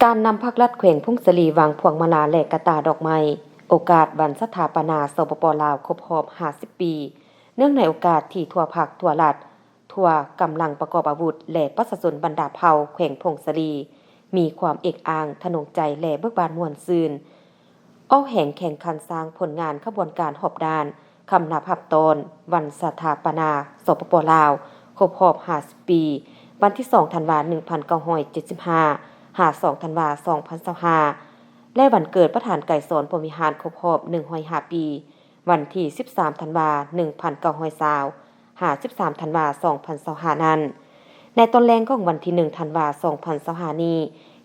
ການນຳພັກລັດແຂວງຜົ້ງສາລີວາງພວງມາລາ ແລະ ກະຕ່າດອກໄມ້ ໂອກາດວັນສະຖາປະນາ ສປປ ລາວ ຄົບຮອບຫ້າສິບປີ. ເນື່ອງໃນໂອກາດທີ່ທົ່ວພັກ, ທົ່ວລັດ, ທົ່ວກຳລັງປະກອບອາວຸດ ແລະ ປະຊາຊົນບັນດາເຜົ່າແຂວງຜົ້ງສາລີ ມີຄວາມເອກອ້າງ, ທະນົງໃຈ ແລະ ເບີກບານມ່ວນຊື່ນ, ອອກແຮງແຂ່ງຂັນສ້າງຜົນງານຂະບວນການຮອບດ້ານ ຄຳນັບຮັບຕ້ອນວັນສະຖາປະນາ ສປປ ລາວ ຄົບຮອບຫ້າສິບປີ, ວັນທີສອງ ທັນວາ ໜຶ່ງພັນເກົ້າຮ້ອຍເຈັດສິບຫ້າ ຫາ ສອງ ທັນວາ ສອງພັນຊາວຫ້າ ແລະ ວັນເກີດປະທານໄກສອນ ພົມວິຫານ ຄົບຮອບໜຶ່ງຮ້ອຍຫ້າປີ, ວັນທີສິບສາມ ທັນວາ ໜຶ່ງພັນເກົ້າຮ້ອຍຊາວ ຫາ ສິບສາມ ທັນວາ ສອງພັນຊາວຫ້ານັ້ນ. ໃນຕອນແລງຂອງວັນທີໜຶ່ງ ທັນວາ ສອງພັນຊາວຫ້ານີ້,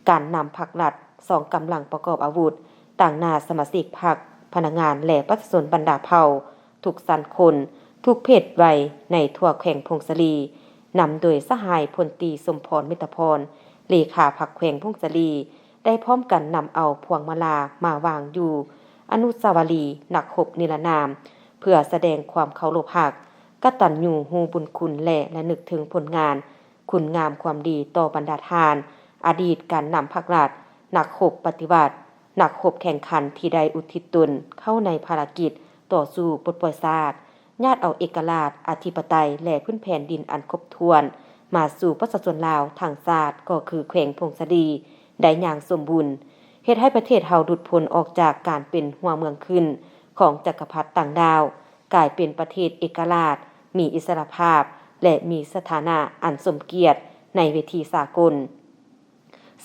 ການນຳພັກລັດ ສອງກຳລັງປະກອບອາວຸດ ຕາງໜ້າສະມາຊິກພັກ, ພະນັກງານ ແລະ ປະຊາຊົນບັນດາເຜົ່າ ທຸກຊັ້ນຄົນ, ທຸກເພດໄວ ໃນທົ່ວແຂວງຜົ້ງສາລີ, ນຳໂດຍສະຫາຍ ພົນຕີ ສົມພອນ ມິດຕະພອນ ເລຂາພັກແຂວງຜົ້ງສາລີ ໄດ້ພ້ອມກັນນຳເອົາພວງມາລາມາວາງຢູ່ອະນຸສາວະລີນັກຮົບນິລະນາມ ເພື່ອສະແດງຄວາມເຄົາລົບຮັກ, ກະຕັນຍູຮູ້ບຸນຄຸນ ແລະ ລະນຶກເຖິງຜົນງານ ຄຸນງາມຄວາມດີຕໍ່ບັນດາທ່ານ ອະດີດການນຳພັກລັດ, ນັກຮົບປະຕິວັດ, ນັກຮົບແຂ່ງຂັນທີ່ໄດ້ອຸທິດຕົນເຂົ້າໃນພາລະກິດຕໍ່ສູ້ປົດປ່ອຍຊາດ, ຍາດເອົາເອກະລາດ, ອະທິປະໄຕ ແລະ ພື້ນແຜ່ນດິນອັນຄົບຖ້ວນ ມາສູ່ປະຊາຊົນລາວທັງຊາດ ກໍຄືແຂວງຜົ້ງສາລີ ໄດ້ຢ່າງສົມບູນ, ເຮັດໃຫ້ປະເທດເຮົາຫຼຸດພົ້ນອອກຈາກການເປັນຫົວເມືອງຂຶ້ນຂອງຈັກກະພັດຕ່າງດ້າວ, ກາຍເປັນປະເທດເອກະລາດ, ມີອິດສະຫຼະພາບ ແລະ ມີສະຖານະອັນສົມກຽດໃນເວທີສາກົນ.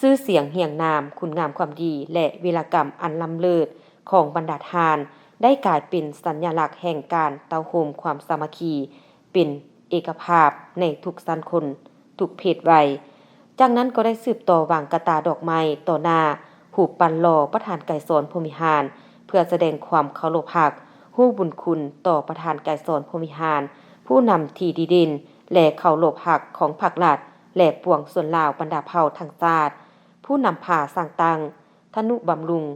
ຊື່ສຽງຮຽງນາມ, ຄຸນງາມຄວາມດີ ແລະ ວິລະກຳອັນລ້ຳເລີດຂອງບັນດາທ່ານ ໄດ້ກາຍເປັນສັນຍະລັກແຫ່ງການເຕົ້າໂຮມຄວາມສາມັກຄີ ເປັນເອກະພາບໃນທຸກຊັ້ນຄົນ, ທຸກເພດໄວ. ຈາກນັ້ນກໍໄດ້ສືບຕໍ່ວາງກະຕ່າດອກໄມ້ຕໍ່ໜ້າຮູບປັ້ນຫຼໍ່ປະທານໄກສອນ ພົມວິຫານ ເພື່ອສະແດງຄວາມເຄົາລົບຮັກ, ຮູ້ບຸນຄຸນຕໍ່ປະທານໄກສອນ ພົມວິຫານ, ຜູ້ນຳທີ່ດີເດັ່ນ ແລະ ເຄົາລົບຮັກຂອງພັກລັດ ແລະ ປວງຊົນລາວບັນດາເຜົ່າທັງຊາດ, ຜູ້ນຳພາສ້າງຕັ້ງ, ທະນຸບຳລຸງ,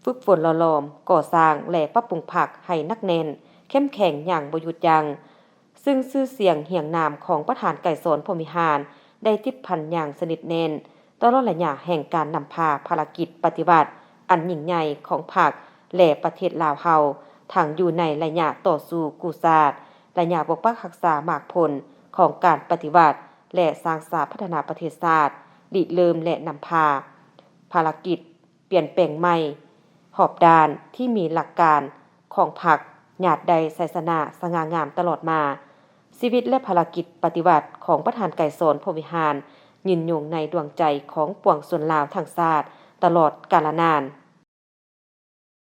ຝຶກຝົນຫຼໍ່ຫຼອມ, ກໍ່ສ້າງ ແລະ ປັບປຸງພັກໃຫ້ໜັກແໜ້ນ, ເຂັ້ມແຂງຢ່າງບໍ່ຢຸດຢັ້ງ. ຊຶ່ງຊື່ສຽງຮຽງນາມຂອງປະທານໄກສອນ ພົມວິຫານ ໄດ້ຕິດພັນຢ່າງສະໜິດແໜ້ນ ຕະຫຼອດໄລຍະແຫ່ງການນຳພາພາລະກິດປະຕິວັດອັນຍິ່ງໃຫຍ່ຂອງພັກ ແລະ ປະເທດລາວເຮົາ, ທັງຢູ່ໃນໄລຍະຕໍ່ສູ້ກູ້ຊາດ, ໄລຍະປົກປັກຮັກສາໝາກຜົນຂອງການປະຕິວັດ ແລະ ສ້າງສາພັດທະນາປະເທດຊາດ, ລິເລີ່ມ ແລະ ນຳພາພາລະກິດປ່ຽນແປງໃໝ່ຮອບດ້ານທີ່ມີຫຼັກການຂອງພັກ ຍາດໄດ້ໄຊຊະນະສະຫງ່າງາມຕະຫຼອດມາ. ຊີວິດ ແລະ ພາລະກິດປະຕິວັດຂອງປະທານໄກສອນ ພົມວິຫານ ຍືນຍົງໃນດວງໃຈຂອງປວງຊົນລາວທັງຊາດຕະຫຼອດກາລະນານ.